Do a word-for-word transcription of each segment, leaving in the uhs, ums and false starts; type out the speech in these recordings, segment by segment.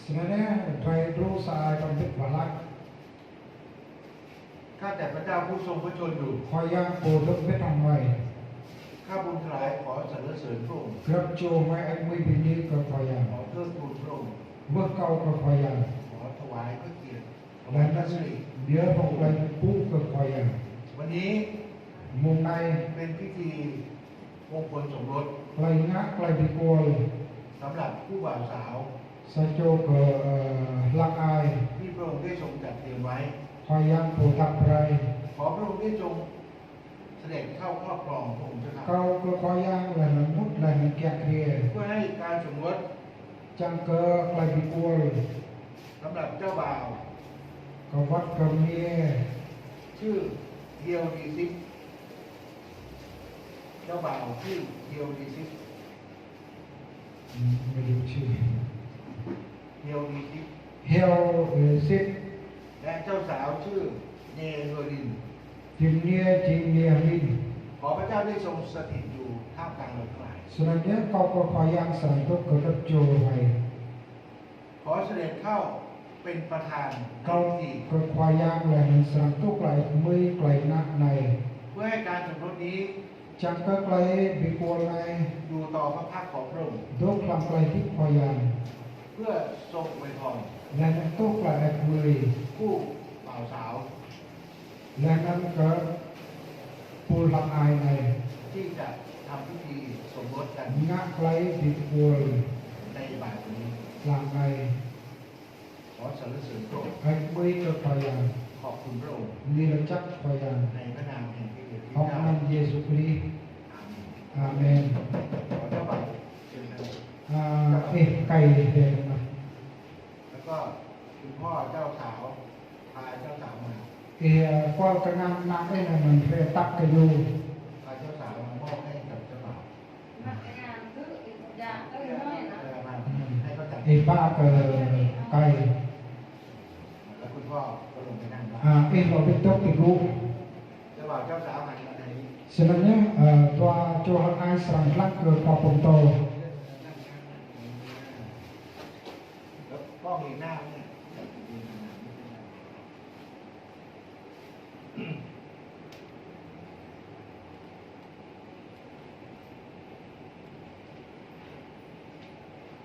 Snăn yơh, drei đru sa ai kơ mbĭt wah lač. ข้าแต่พระเจ้าผู้ทรงพระชนม์อยู่ Khua Yang pô dôk mbĭt hŏng hmei. ข้าบุญถวายขอสรรเสริญพระองค์ Grăp čô hmei hơêč hmưi bơni kơ Khua Yang. ขอเทิดทูนพระองค์ Wơ̆t kâo kơ Khua Yang. ขอถวายพระเกียรติ Laih anăn yơh hŏng klei pŭ kơ Khua Yang. วันนี้ Mông anai เป็นพิธีมงคลสมรส Klei ngă klei bi kuôl สำหรับคู่บ่าวสาว Sa čô kơ, ơ, hlăk ai ที่พระองค์ได้ทรงจัดเตรียมไว้ Khua Yang pô tăp brei. ขอพระองค์ได้ทรงเสด็จเข้าครอบครองพระองค์เจ้าข้า Kâo kơ Khua Yang laih anăn mŭt laih anăn kiă kriê เพื่อให้การสมรส Čiăng kơ klei bi kuôl สำหรับเจ้าบ่าว Kơ wăt kơ mniê ชื่อเฮียวดีซิส เจ้าบ่าวชื่อเฮียวดีซิส Hm, mnuih čih. เฮียวดีซิส Hiêu, ơ, Sĭt. และเจ้าสาวชื่อเนเฮอริน Jing mniê, jing mniê Hmin. ขอพระเจ้าได้ทรงสถิตอยู่ท่ามกลางเราทั้งหลาย Snăn yơh kâo kơ Khua Yang srăng dôk kơ grăp čô hmei. ขอเสด็จเข้าเป็นประธานในพิธี Kâo kơ Khua Yang laih anăn srăng dôk laih hơêč hmưi klei ngă anei. เพื่อให้การสมรสนี้ Čiăng kơ klei bi kuôl anei อยู่ต่อพระพักตร์ของพระองค์ dôk hlăm klei hdĭp Khua Yang. เพื่อทรงอวยพร Laih anăn dôk klei hơêč hmưi คู่บ่าวสาว Laih anăn kơ pô hlăk ai anei ที่จะทำพิธีสมรสกัน Ngă klei bi kuôl ในบ่ายวันนี้ Hlăk anei ขอสรรเสริญพระองค์ Hơêč hmưi kơ Khua Yang. ขอบคุณพระองค์ Bơni lač jăk Khua Yang. ในพระนามแห่งพระเยซูคริสต์ Hŏng anăn Yêsu Krist. อาเมน อาเมน ขอเจ้าบ่าวเชิญครับ Ơ, ih, êkei hơdai anăn. แล้วก็คุณพ่อเจ้าสาว พาเจ้าสาวมา Ih, ơ, kual kngan ană ih anăn mơ̆n hriê tăk kơ ñu. พาเจ้าสาวมามอบให้กับเจ้าบ่าว เออ มา ให้เขาจับ Ih ba kơ êkei. แล้วคุณพ่อก็ลงไปนั่งละ Ơ, ih lŏ ƀĭt dôk ti gŭ. เจ้าบ่าวเจ้าสาวหันมาทางนี้ Snăn yơh, ơ, dua čô hlăk ai srăng hlăk kơ khua pô pơtô. แล้วกล้องอยู่หน้าเนี่ย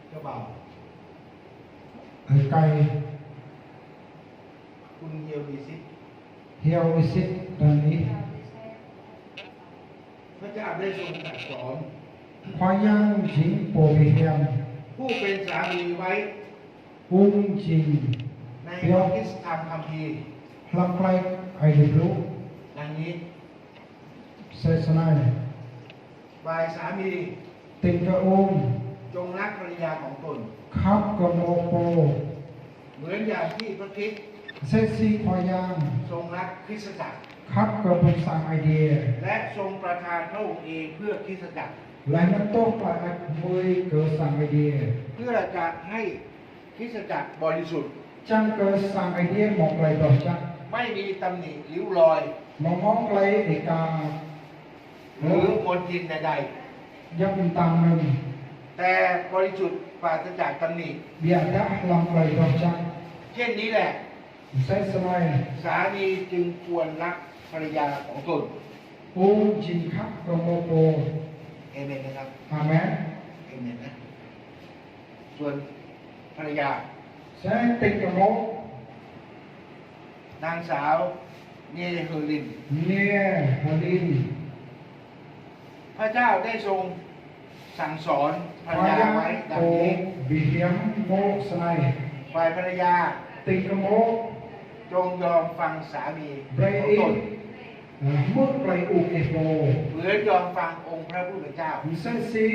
เจ้าบ่าว Êkei. คุณเฮียวดีซิส Hiêu Sĭt anăn ih. พระเจ้าได้ทรงตรัสสอน Khua Yang jing pô bi hiam. ผู้เป็นสามีไว้ Ung jing ในพระคริสตธรรมคัมภีร์ Hlăm klei Aê Diê blŭ ดังนี้ Msĕ snei. ฝ่ายสามี Tĭng kơ ung จงรักภรรยาของตน khăp kơ mô̆ pô เหมือนอย่างที่พระคริสต์ Msĕ si Khua Yang ทรงรักคริสตจักร khăp kơ phung sang Aê Diê และทรงประทานพระองค์เองเพื่อคริสตจักร Laih anăn dôk klei hơêč hmưi kơ sang Aê Diê เพื่อจะให้ คริสตจักรบริสุทธิ์ Čiăng kơ sang Aê Diê mâo klei doh jăk ไม่มีตำหนิริ้วรอย Amâo mâo klei êka หรือมลทินใด Djŏp mtam anăn แต่บริสุทธิ์ปราศจากตำหนิ Ƀiădah hlăm klei doh jăk เช่นนี้แหละ Msĕ snei. สามีจึงควรรักภรรยาของตน Ung jing khăp kơ mô̆ pô. เอเมนไหมครับ อาเมน เอเมนนะ ส่วนภรรยา Snei tĭng kơ mô̆ นางสาวเนเฮอริน Mniê Hơ Linh. พระเจ้าได้ทรงสั่งสอนภรรยาไว้ดังนี้ Khua Yang pô bi hiam mô̆ snei. ฝ่ายภรรยา Tĭng kơ mô̆ จงยอมฟังสามี Brei ของตน ih, ơ, hmư̆ klei ung ih pô. เหมือนยอมฟังองค์พระผู้เป็นเจ้า Msĕ si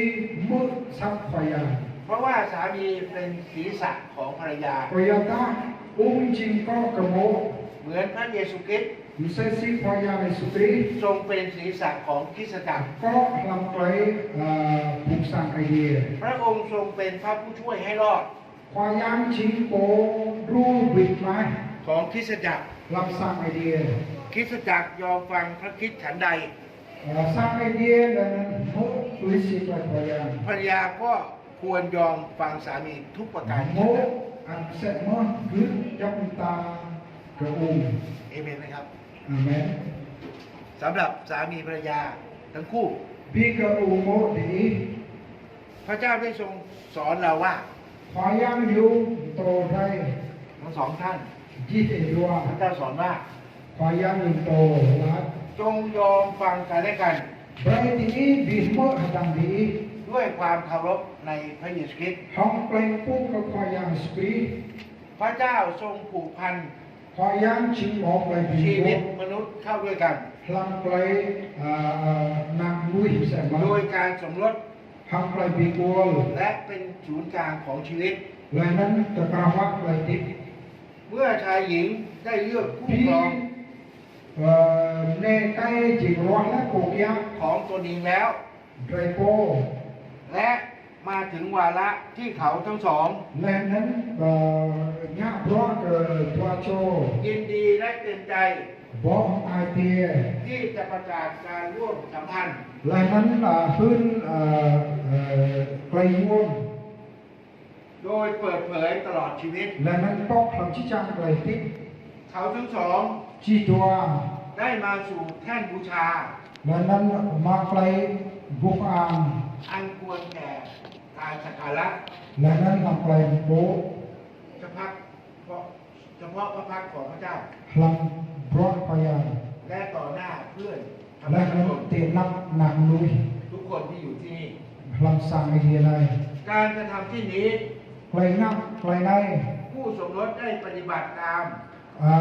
hmư̆ asăp Khua Yang. เพราะว่าสามีเป็นศีรษะของภรรยา Kyuadah ung jing akŏ kơ mô̆. เหมือนพระเยซูคริสต์ Msĕ si Khua Yang Yêsu Krist ทรงเป็นศีรษะของคริสตจักร akŏ hlăm klei, ơ, phung sang Aê Diê. พระองค์ทรงเป็นพระผู้ช่วยให้รอด Khua Yang jing pô đru bĭt maih ของคริสตจักร hlăm sang Aê Diê. คริสตจักรยอมฟังพระคริสต์ฉันใด Ơ, sang Aê Diê anăn hmư̆ tui si klei Khua Yang. ภรรยาก็ควรยอมฟังสามีทุกประการเช่นนั้น Mô̆ Ăn sĕ mơ̆ gưt djŏp mơta kơ ung. เอเมนไหมครับ Amen. สำหรับสามีภรรยาทั้งคู่ Bi kơ ung mô̆ dih, พระเจ้าได้ทรงสอนเราว่า Khua Yang ñu pơtô rai, ทั้งสองท่าน jih ih dua. พระเจ้าสอนว่า Khua Yang ñu pơtô laĭ: จงยอมฟังกันและกัน Brơi dih, bi hmư̆ hơdăng dih, ด้วยความเคารพในพระเยซูคริสต์ hăng klei pơpŭ kơ Khua Yang Yêsu Krist. พระเจ้าทรงผูกพัน Khua Yang jing mơ̆ klei ชีวิต bi มนุษย์เข้าด้วยกัน hlăm klei, ơ, ơ, năng lui sĕ โดย mơ̆ การสมรส hăng klei bi kual. และเป็นศูนย์กลางของชีวิต Laih anŭn tơkrah wă klei hơdip. เมื่อชายหญิงได้เลือกคู่ครอง Bi, ơ, nê kai jing ruah laih pô kiăng ของตนเองแล้ว drơi pô. และมาถึงวาระที่เขาทั้งสอง Laih anŭn, ơ, ngă bruă kơ dua čô. ยินดีและเต็มใจ Bŏ ai tiê. ที่จะประกาศการร่วมสัมพันธ์ Laih anŭn, ơ, hưn, ơ, ơ, klei yuôm. โดยเปิดเผยตลอดชีวิต Laih anŭn pŏk hlăm jih jang klei hơdip. เขาทั้งสอง Jih dua. ได้มาสู่แท่นบูชา Laih anŭn mă klei guh kơang. อันควรแก่การสักการะ Laih anŭn hlăm klei pơpŭ. เฉพาะเฉพาะพระพักตร์ของพระเจ้า Hlăm bruă Khua Yang. และต่อหน้าเพื่อน Laih anŭn ti anăp năng lui. ทุกคนที่อยู่ที่นี่ Hlăm sang Aê Diê anai. การกระทำที่นี้ Klei ngă klei anai. คู่สมรสได้ปฏิบัติตาม Ơ,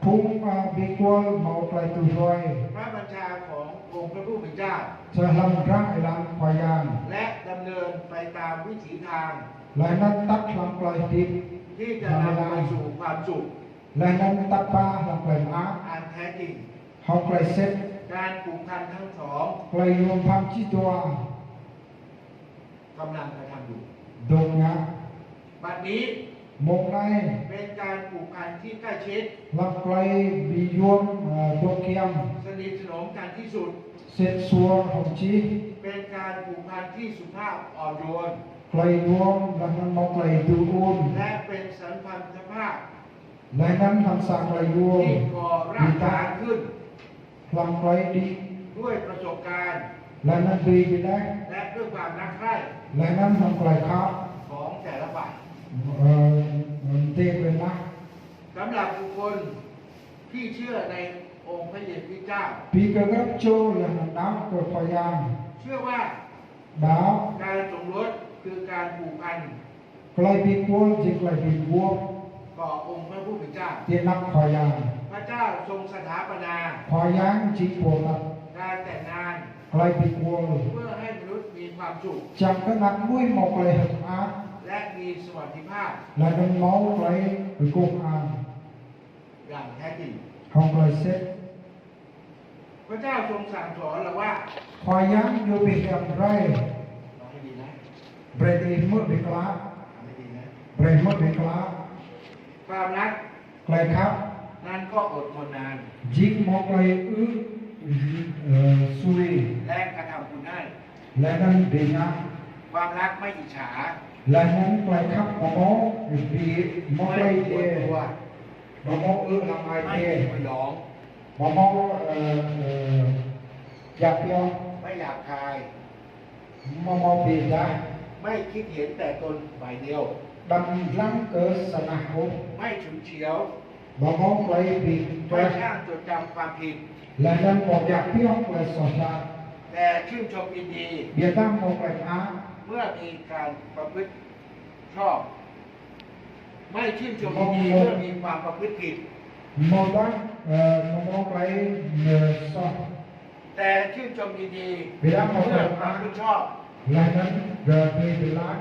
phung, ơ, bi kual mâo klei tui hluai. พระบัญชาขององค์พระผู้เป็นเจ้า Sa hlăm drah êlan Khua Yang. และดำเนินไปตามวิถีทาง Laih anŭn tăt hlăm klei hơdip. ที่จะนำไปสู่ความสุข Laih anŭn tăt ba hlăm klei mơak. อันแท้จริง Hăng klei sĭt. การผูกพันทั้งสอง Klei yuôm bhăn jih dua. กำลังกระทำอยู่ Dŏng ngă. บัดนี้ Mông anai. เป็นการผูกพันที่ใกล้ชิด Hlăm klei bi yuôm, ơ, dŏng kiăng. สนิทสนมกันที่สุด Sĭt suôr hăng jih. เป็นการผูกพันที่สุภาพอ่อนโยน Klei yuôm laih anŭn mâo klei dŭ ŭn. และเป็นสัมพันธภาพ Laih anŭn hlăm sang klei yuôm. ที่ก่อรากฐานขึ้น Hlăm klei đĭ. ด้วยประสบการณ์ Laih anŭn dưi bi laih. และด้วยความรักใคร่ Laih anŭn hlăm klei khăp. ของแต่ละฝ่าย Ơ, ơ, tê klei mă. สำหรับบุคคลที่เชื่อในองค์พระเยซูคริสต์เจ้า Bi kơ grăp čô laih anŭn đaŏ kơ Khua Yang. เชื่อว่า Đaŏ. การสมรสคือการผูกพัน Klei bi kual jing klei bi guôp. ต่อองค์พระผู้เป็นเจ้า Ti anăp Khua Yang. พระเจ้าทรงสถาปนา Khua Yang jing pô tăt. การแต่งงาน Klei bi kual. เพื่อให้มนุษย์มีความสุข Čang kơ anăp mơnuih mâo klei hơ̆k mơak. และมีสวัสดิภาพ Laih anŭn mâo klei guh kơang. อย่างแท้จริง Hăng klei sĭt. พระเจ้าทรงสั่งสอนเราว่า Khua Yang ñu pơhiăp rai. ฟังให้ดีนะ Brơi ih hmư̆ bi klă. ฟังให้ดีนะ Brơi hmư̆ bi klă. ความรัก Klei khăp. นั้นก็อดทนนาน Jing mâo klei ư, ơ, sui. และกระทำคุณให้ Laih anŭn bi ngă. ความรักไม่อิจฉา Laih anŭn klei khăp mâo, bi mâo ไม่ klei อวดตัว dê. Mâo ư hlăm ai ไม่ tiê. สยอง Mâo, ơ, ơ, djăp pioh. ไม่หยาบคาย Mâo bi dah. ไม่คิดเห็นแต่ตนฝ่ายเดียว Đăm lăng kơ sa nah ôh. ไม่ฉุนเฉียว Mâo klei bi ไม่ klah. ช่างจดจำความผิด Laih anŭn mâo djăp pioh klei soh sat. แต่ชื่นชมยินดี Ƀiădah mâo klei mơak. เมื่อมีการประพฤติชอบ ไม่ชื่นชมยินดีเมื่อมีความประพฤติผิด Mâo dah, ơ, mâo klei, ơ, soh. แต่ชื่นชมยินดี เวลา เมื่อประพฤติชอบ Laih anŭn gơ̆ bi bi laih.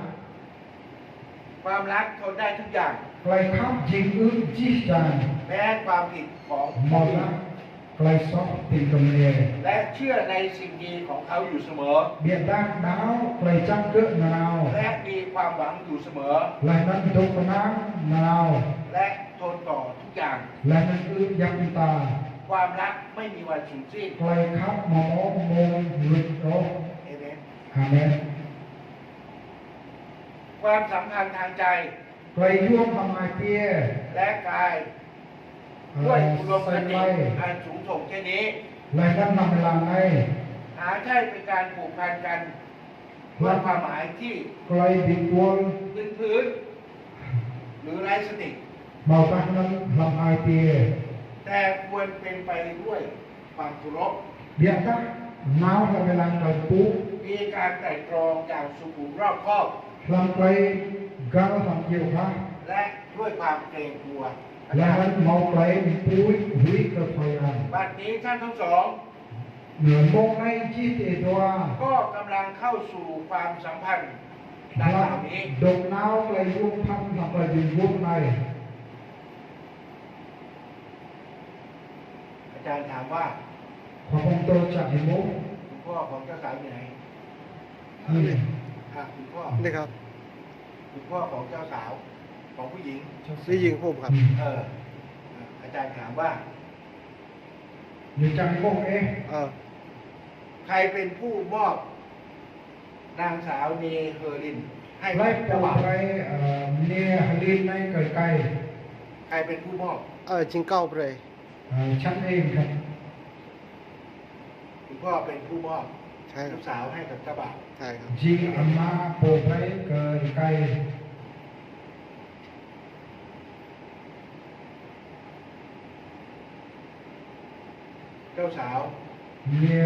ความรักทนได้ทุกอย่าง Klei khăp jing ư jih jang. แม้ความผิดของ Mâo dah klei soh ƀing gơmơi. และเชื่อในสิ่งดีของเขาอยู่เสมอ Ƀiădah đaŏ klei čang kơ nanao. และมีความหวังอยู่เสมอ Laih anŭn dŏng kơnang nanao. และทนต่อทุกอย่าง Laih anŭn ư djăp mơta. ความรักไม่มีวันสูญสิ้น Klei khăp mâo mông luč ôh. เอเมน Amen. ความสัมพันธ์ทางใจ Tơlơi yuôm hlăm ai tiê และกาย เอ่อ ด้วยอุดมคติ ใส่ไว้ อันสูงส่งเช่นนี้ Laih anŭn hlăm êlan anai หาใช่เป็นการผูกพันกันด้วยความหมายที่ Tơlơi bi kuôl พื้นๆ หรือไร้สติ Hmâo tah anŭn hlăm ai tiê แต่ควรเป็นไปด้วยความเคารพ Biă tah nao hlăm êlan tơlơi pŭ มีการไตร่ตรองอย่างสุขุมรอบคอบ Hlăm tơlơi găl hlăm iâu hah และด้วยความเกรงกลัว Laih anŭn hmâo tơlơi pŭ huĭ kơ Khua Yang บัดนี้ท่านทั้งสอง Anŭn mông anai čih tơ dua ก็กำลังเข้าสู่ความสัมพันธ์ดังกล่าวนี้ Dŏ nao tơlơi yuôm phăn hlăm tơlơi yuôm anai Ajaran ถามว่า Khua pơtô čăk hơmư̆ คุณพ่อของเจ้าสาวอยู่ไหน Anai อ่ะคุณพ่อ นี่ครับ คุณพ่อของเจ้าสาวของผู้หญิง นี่ยิงผมครับ เออ อาจารย์ถามว่า Ñu čang hơmư̆ ih เออ ใครเป็นผู้มอบนางสาวเนเฮอรินให้กับ Laih เจ้า pô บ่าว brơi เอ่อ Nê Hơlin anai kơ ih ใครเป็นผู้มอบ เออ จริงเก้าเลย เอ่อ ฉันเองครับ คุณพ่อเป็นผู้มอบ ใช่ครั ลู บ กสาวให้กับเจ้าบ่าว ใช่ครับ Jing ama pô brơi kơ ih เจ้าสาว Nê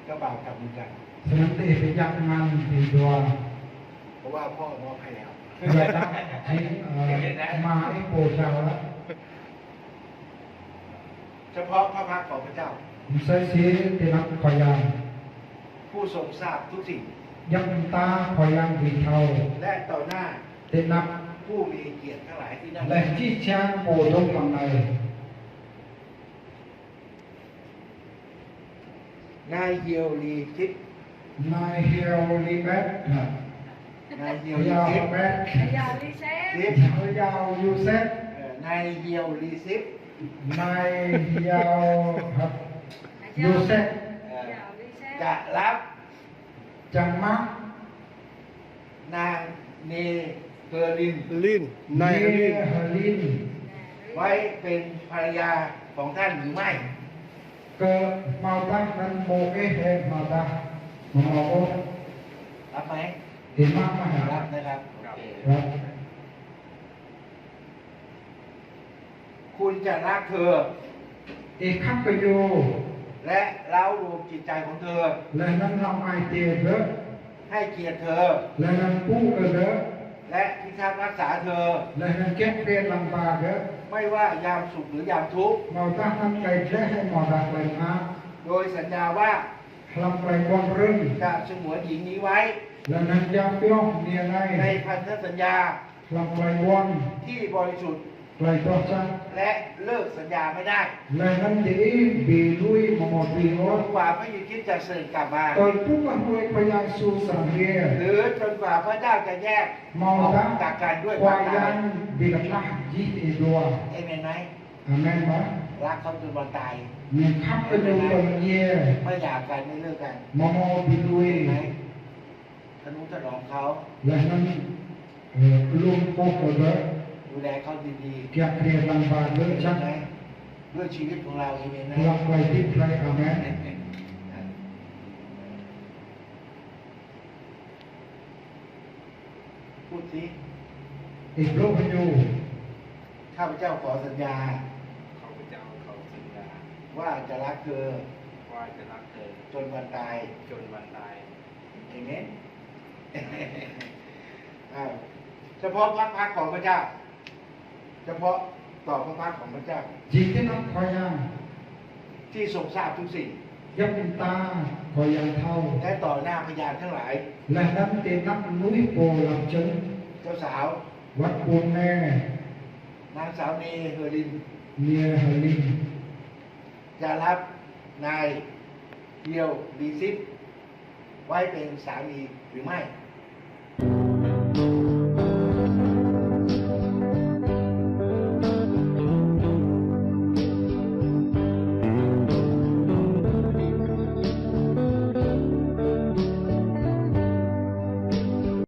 เจ้าบ่าวกลับเหมือนกัน Snăn tơ ih pơjăk ngăn tơ dua เพราะว่าพ่อมอบให้แล้ว Biă tah jing เอ่อ ama ih pô jao lăi เฉพาะพระพักตร์ของพระเจ้า Msĕ si tơ anăp Khua Yang ผู้ทรงทราบทุกสิ่ง Djŏp mơta Khua Yang dưi thâo และต่อหน้า Tơ anăp ผู้มีเกียรติทั้งหลายที่นั่ง Laih jih jang pô dŏ hlăm anai นายเฮียวลีซิป Nai Hiao Li Bĕt hă? นายเฮียวลี Hiao ซิป Bĕt Yao Li Sep. ซิป Hiao Yusep เอ่อนายเฮียวลีซิป Nai Hiao hă? Yusep เอ่อ Yao Li Sep. จะรับ Čang mă นางเนเฮอริน ลิน นายลิน Nê Hơlin ไว้เป็นภรรยาของท่านหรือไม่ Kơ hmâo tah anŭn mơ̆ ih hă hmâo tah Hmâo ôh รับไหม Ih mă mơ̆ hă? รับนะครับโอเค Răk คุณจะรักเธอ Ih khăp kơ ñu และเร้ารวมจิตใจของเธอ Laih anŭn hlăm ai tiê gơ̆ ให้เกียรติเธอ Laih anŭn pŭ kơ gơ̆ และพิทักษ์รักษาเธอ Laih anŭn kiăk kriê lăng ba gơ̆ ไม่ว่ายามสุขหรือยามทุกข์ Hmâo tah anŭn tơlơi gleh hă hmâo tah tơlơi mơak โดยสัญญาว่า Hlăm tơlơi ƀuăn rơ̆ng จะสงวนหญิงนี้ไว้ Laih anŭn kiăk pioh nê ใน anai พันธสัญญา Hlăm tơlơi ƀuăn ที่บริสุทธิ์ Tơlơi pioh čăk และเลิกสัญญาไม่ได้ Laih anŭn tơ ih bi lui mơ̆ mơ̆ tui จ ôh นกว่าพระเยซูคริสต์จะเสด็จกลับมา Tơl truh kơ hrơi Khua Yang Yêsu sang hriê หรือจนกว่าพระเจ้าจะแยกออกจากกันด้วยความตาย Hmâo tah Khua Yang bi kơtlah jih tơ dua เอเมนไหม Amen mơ̆ รักเขาจนวันตาย Ñu khăp kơ ñu tơl djiê ไม่หย่ากันไม่เลิกกัน Mơ̆ mơ̆ bi lui ทนุถนอมเขา Laih anŭn เอ่อ lŏm pŏh kơ gơ̆ ดูแลเขาดี Kiăk kriê lăng ba gơ̆ ๆ čăk ด้วยชีวิตของเราเอเมนไหม Hlăm tơlơi hơdip tơlơi amen พูดสิ Ih blŭ kơ ñu ข้าพเจ้าขอสัญญา ข้าพเจ้าขอสัญญา ว่าจะรักเธอ ว่าจะรักเธอ จนวันตาย จนวันตาย เอเมน อ่า เฉพาะพระพักตร์ของพระเจ้า เฉพาะต่อพระพักตร์ของพระเจ้า Jing tơ anăp Khua Yang ที่ทรงทราบทุกสิ่ง Djŏp mơta Khua Yang thâo และต่อหน้าพยานทั้งหลาย Laih anŭn tơ anăp mơnuih pô lăng jơ̆ng เจ้าสาว Wăt pô nê นางสาวเนเฮอริน Nê Hơlin จะรับนายเฮียวลีซิป ไว้เป็นสามีหรือไม่